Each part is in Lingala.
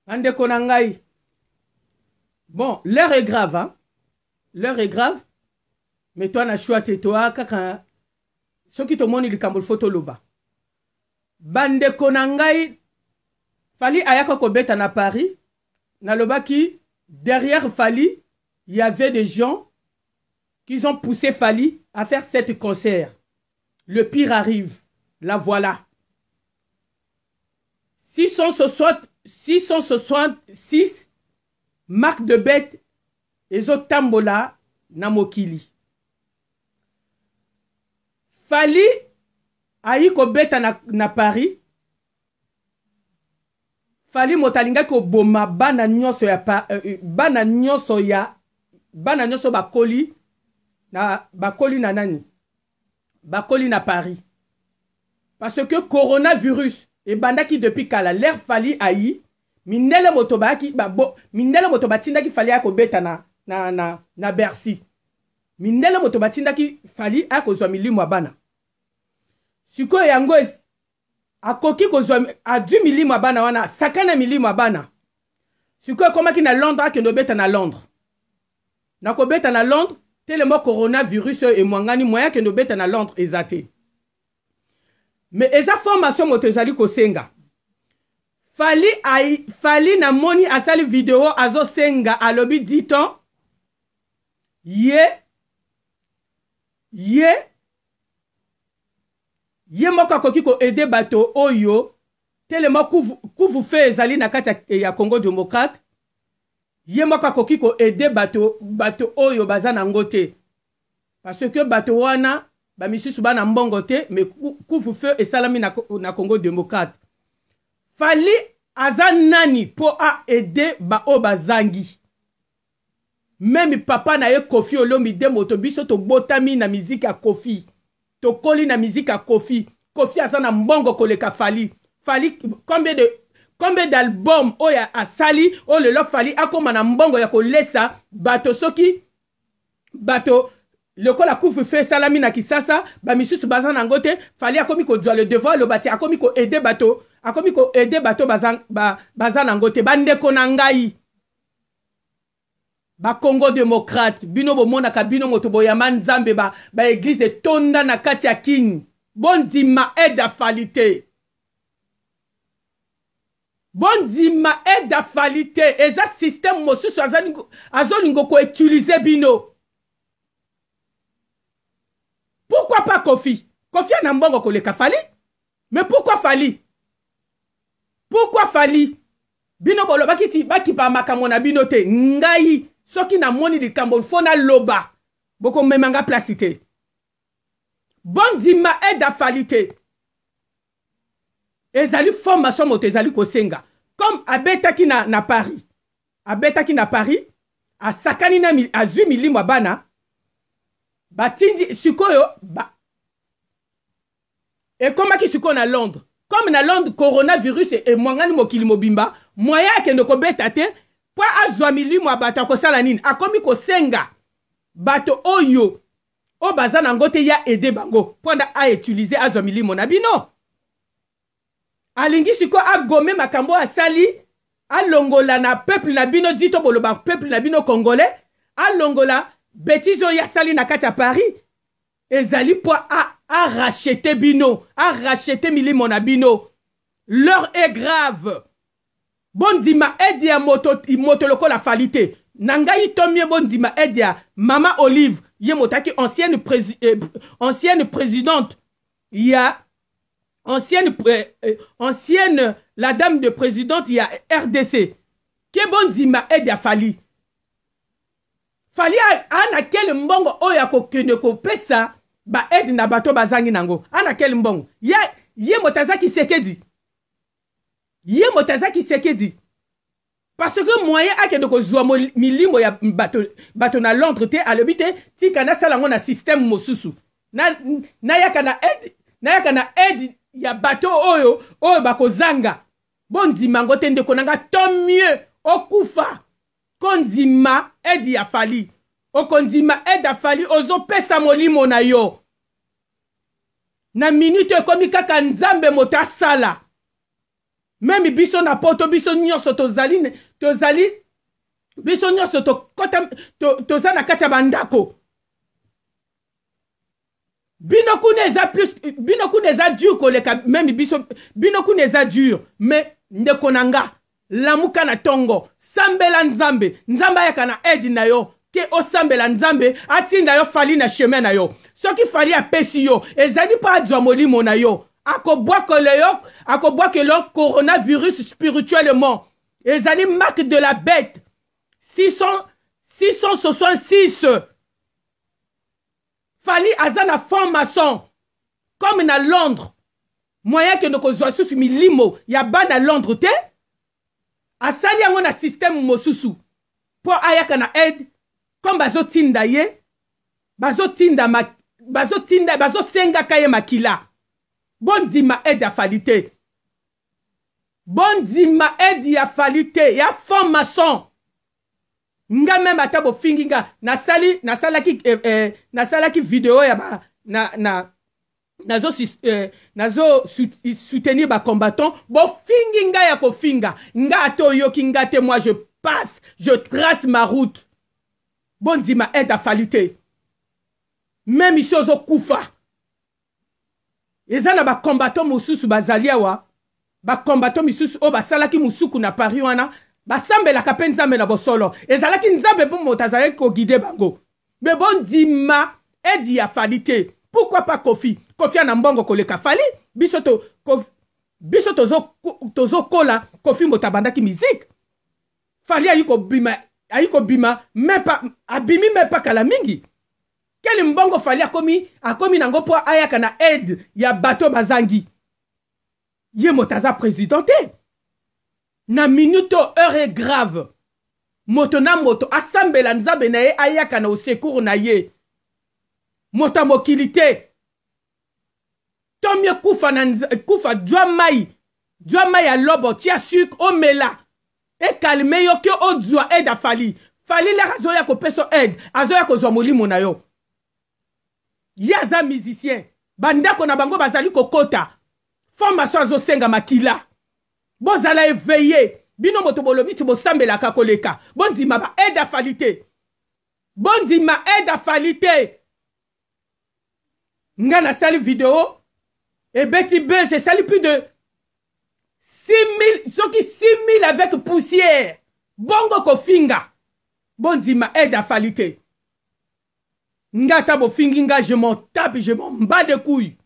Bandeko na ngai, bon, l'heure est grave, hein? L'heure est grave, mais toi na choix te, toi kaka soki tomoni likambo il faut toloba. Bandeko na ngai, Fally ayaka kobeta na Paris, nalobaki derrière Fally, il y avait des gens qui ont poussé Fally à faire cette concert. Le pire arrive. La voilà. 660, 666 marque de bête ezotambola na mokili. Fally ayi kobeta na, na Paris. Fally moto alingaki koboma bana nyonso ya pa, euh, bana nyonso ya bana nyonso bakoli na bakoli na nani bakoli na Paris parce que coronavirus ebandaki depuis kala. L'air Fally ayi mindele moto bayaki babo mindele moto batindaki Fally aya kobeta na, na, na, na Bercy. Mindele moto batindaki Fally aya kozwa milimo ya bana. Sikoyo yango akoki kozwa adwi milimo ya bana wana, asakana milimo ya bana. Sikoyo ekomaki na Londres, akende obeta na Londres. Na kobeta na Londres telema coronavirus oyo emwangani, moyen akende obeta na Londres eza te. Mais eza formation moto ezali kosenga. Fally ai, Fally namoni asali video azosenga, alobi dit-on ye ye ye moko akoki koaide bato oyo telema couvre-feu ezali na kati ya Congo démocrate. Ye moko akoki koaide bato, bato oyo baza nango te, parce que bato wana bamisusu bana mbongo te, mais couvre-feu esalami na, na Congo démocrate. Fally aza nani mpo aide baoyo bazangi? Meme papa na ye Koffi Olomide, moto biso tobotami na miziki ya Koffi, tokoli na miziki ya Koffi. Koffi aza na mbongo koleka Fally. Fally combien de combien d'album oyo asali oyo lelo Fally akoma na mbongo ya kolesa bato? Soki bato lokola couvre-feu esalami na Kisasa, bamisusu baza nango te, Fally akomi kozwa le devoir, aloba ti akomi koaide bato, akomi koaide bato baza, ba, baza nango te. Bandeko na ngai bakongo démocrate, bino bomonaka bino moto boyamba Nzambe, ba, ba église etonda na kati ya Kini, bondima aide ya Fally te, bondima aide ya Fally te. Eza système mosusu azolinga koutiliser bino. Pourquoi pas Koffi? Koffi ana mbongo koleka Fally, mais pourquoi Fally? Pourquoi Fally? Bino bolobaki ti bakipa makambo na bino te. Ngai soki namoni likambo fo naloba, bokomema nga place te. Bondima aide ya Fally te. Ezali formation moto ezali kosenga. Comme abetaki na, na Paris, abetaki na Paris, asakani na azwi milimo ya bana batindi. Sikoyo ba, ekomaki sikoyo na Londres. Comme na Londres coronavirus emwangani mokili mobimba, moyen akende kobeta te mpo azwa milimo ya bato, akosala nini? Akomi kosenga bato oyo oyo baza nango te ya aide bango mpo nda autilize azwa milimo na bino. Alingi sikoyo agome makambo oyo asali, alongola na peuple na bino, dito boloba peuple na bino congolais, alongola betise oyo asali na kati ya Paris. Ezali mpo arachete bino, arachete milimo na bino. L'heure est grave. Bondima aide ya moto, moto lokola Fally te. Na ngai tomie bondima aide ya mama Olive, ye moto aki ancienne, prési, ancienne présidente ya ancienne, ancienne la dame de présidente ya RDC. Ke bondima aide ya Fally. Fally ana kele mbongo oyo akokende kopesa ba aide na bato bazangi nango? Ana kele mbongo? Ye, ye moto aza Kisekedi, ye moto aza Kisekedi, parce que moyen akende kozwa milimo ya bato, bato na Londres te. Alobi te, tika nasala yango na système mosusu, nayaka na aide, nayaka na aide ya bato oyo oyo bakozanga. Bondima yango te, ndeko na nga. Tant mieux okufa kondima aide ya Fally. Okondima aide ya Fally, ozopesa molimo na yo na minute. Ekomi kaka Nzambe moto asala. Meme biso na poto, biso nyonso tozali, tozali biso nyonso tokota, to, toza na kati ya bandako. Bino kuna eza plus, bino kuna eza dur koleka meme biso. Bino kuna eza dur, mais ndeko na nga, lamuka na tongo, sambela Nzambe, Nzambe ayaka na aide na yo. Ke osambela Nzambe atinda yo Fally na chemin na yo. Soki Fally apesi yo, ezali mpo azwa molimo na yo. Akobwakela yo, akobwakela yo coronavirus spirituellement. Ezali marque de la bête 600, 666. Fally aza na franc maçon comme na Londres, moyen akende kozwa susu milimo ya bana Londres te. Asali yango na système mosusu mpo ayaka na aide, comme bazotinda ye, bazotinda, bazotinda, bazosengaka ye makila. Bondima aide ya Fally te, bondima aide ya Fally te, ya franc maçon. Nga meme ata bofingi nga, nasali, nasalaki, eh, eh, nasalaki video ya ba na, na nazo, eh, nazo soutenir ba combattant. Bofingi nga ya kofinga nga, ata oyoki nga te, moi je passe, je trace ma route. Bondima aide ya Fally te. Meme isi ozokufa, eza na bacombattant mosusu bazali awa, bacombattant misusu oyo basalaki mosuku na Paris wana, basambelaka mpe Nzambe na bosolo. Ezalaki Nzambe mpo moto azalaki koguide bango. Me bondima aide ya Fally te. Pourquoi pas Koffi? Koffi ana mbongo koleka Fally. Biso to, kof, biso tozokola tozo Koffi moto abandaki musique. Fally ayi kobima, ayi kobima même pas, abimi même pas kala mingi. Keli mbongo Fally akomi, akomi nango mpo ayaka na aide ya bato bazangi? Ye moto aza président te. Na minute oyo, heure est grave. Moto na moto asambela Nzambe na ye ayaka na osecours na ye, moto ya mokili te. Tomie kufa na kufa, jwa mai, jwa mai ya lobo, tia sucre, omela, ekalme yo, ke ozwa aide ya Fally. Fally lere azoya kopesa aide, azoya kozwa molimo na yo. Ye aza musicien, bandako na bango bazali kokota formation, azosenga makila. Bozala éveillé, bino moto bolobi ti bosambelaka koleka. Bondima ba aide ya Fally te, bondima aide ya Fally te. Nga nasali video, ebeti buzz, esali plus de 6000, soki 6000 avec poussière. Bongo kofinga, bondima aide ya Fally te. Nga ata bofingi nga, je m'en tape, je m'en bats de couille,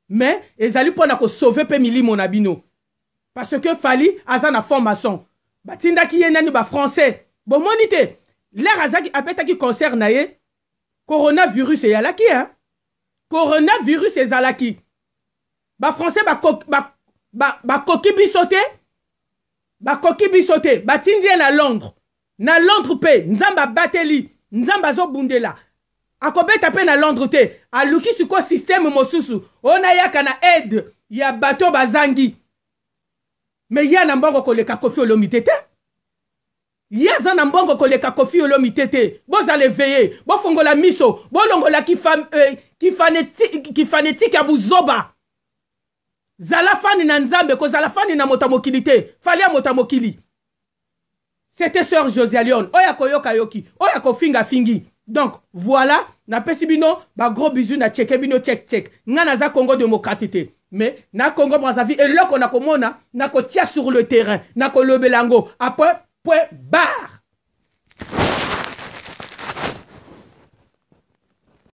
mais ezali mpona kosauve mpe milimo na bino, parce que Fally aza na franc maçon. Batindaki ye nani? Bafrançais. Bomoni te lere azaki abetaki concert na ye, coronavirus eyalaki, hein? Coronavirus ezalaki. Bafrançais bakoki ba, ba, ba biso te, bakoki biso te. Batindi ye na Londres. Na Londres mpe Nzambe abateli, Nzambe azobundela, akobeta mpe na Londres te. Aluki sikoyo systeme mosusu oyo nayaka na aide ya bato bazangi. Me ye na mbongo koleka Koffi Olomide te. Ye aza na mbongo koleka Koffi Olomide te. Bozala eveye, bofongola miso, bolongola kifanetike ya buzoba. Zala fani na Nzambe, kozala fani na moto ya mokili te. Fally ya moto ya mokili. C'était sœur Josia Lyon. Oyo akoyoka yoki, oyo akofinga fingi. Donc voilà, napesi bino ba gros bisous, na cheke bino check check. Nga naza Congo démocrate te, mais na Congo Brazzaville, eloko nakomona, nakotia sur le terrain, nakolobela yango. Après, point barre.